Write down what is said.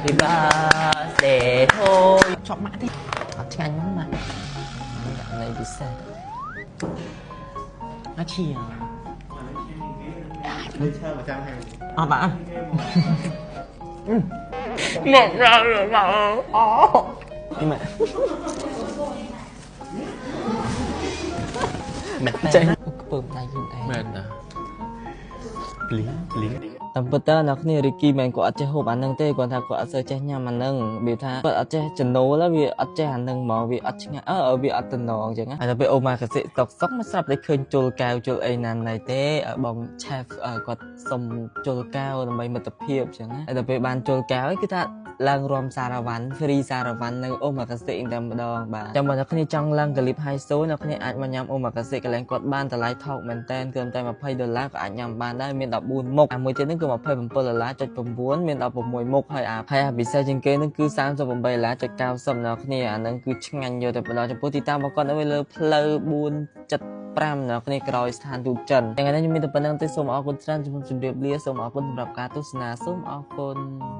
Happy birthday to ជាប់ម៉ាក់ទេអត់ឆ្ងាញ់មកម៉ាក់ដាក់នៃពិសេសអាឈៀ នេះឈើប្រចាំថ្ងៃ អត់បាទមកញ៉ាំមកអូនេះម៉ាក់ មែន ចេញក្ពើមដៃខ្លួនឯង មែនណាភ្លីងភ្លីង តាមពិតទៅអ្នកគ្នារីគីមិនគាត់អត់ចេះហូបអាហ្នឹងទេគាត់ថាគាត់អត់សូវចេះញ៉ាំអាហ្នឹងវាថាគាត់អត់ចេះចំណូលវាអត់ចេះអាហ្នឹងហ្មងវាអត់ឆ្ងាញ់អើវាអត់តំណងអញ្ចឹងហើយដល់ពេលអូម៉ាកាសិតុកសុកមកស្រាប់តែឃើញជុលកែវជុលអីណាណៃទេបង chef គាត់សុំជុលកែវដើម្បីមិត្តភាពអញ្ចឹងណាហើយដល់ពេលបានជុលកែវគឺថាឡើងរំសារវ៉ាន់ free សារវ៉ាន់នៅអូម៉ាកាសិតែម្ដងបាទចាំបើអ្នកគ្នាចង់ឡើងកលីប high so អ្នកគ្នាអាចមកញ៉ាំអូម៉ាកាសិកន្លែងគាត់បានតម្លៃថោកមែនតែនគឺតែ20ដុល្លារក៏អាចញ៉ាំបានដែរមាន14មុខអាមួយទៀតហ្នឹងគឺ27ដុល្លារចុច9មាន16មុខហើយអាហើយអាពិសេសជាងគេហ្នឹងគឺ38ដុល្លារចុច90អ្នកគ្នាអាហ្នឹងគឺឆ្ងាញ់យកតែម្ដងចំពោះទីតាំងរបស់គាត់នៅលើផ្លូវ475អ្នកគ្នាក្រោយស្ថានទូតចិនថ្ងៃនេះខ្ញុំមានតែប៉ុណ្្នឹងទេសូមអរគុណច្រើនចំពោះជម្រាបលាសូមអរគុណសម្រាប់ការទស្សនាសូមអរគុណ។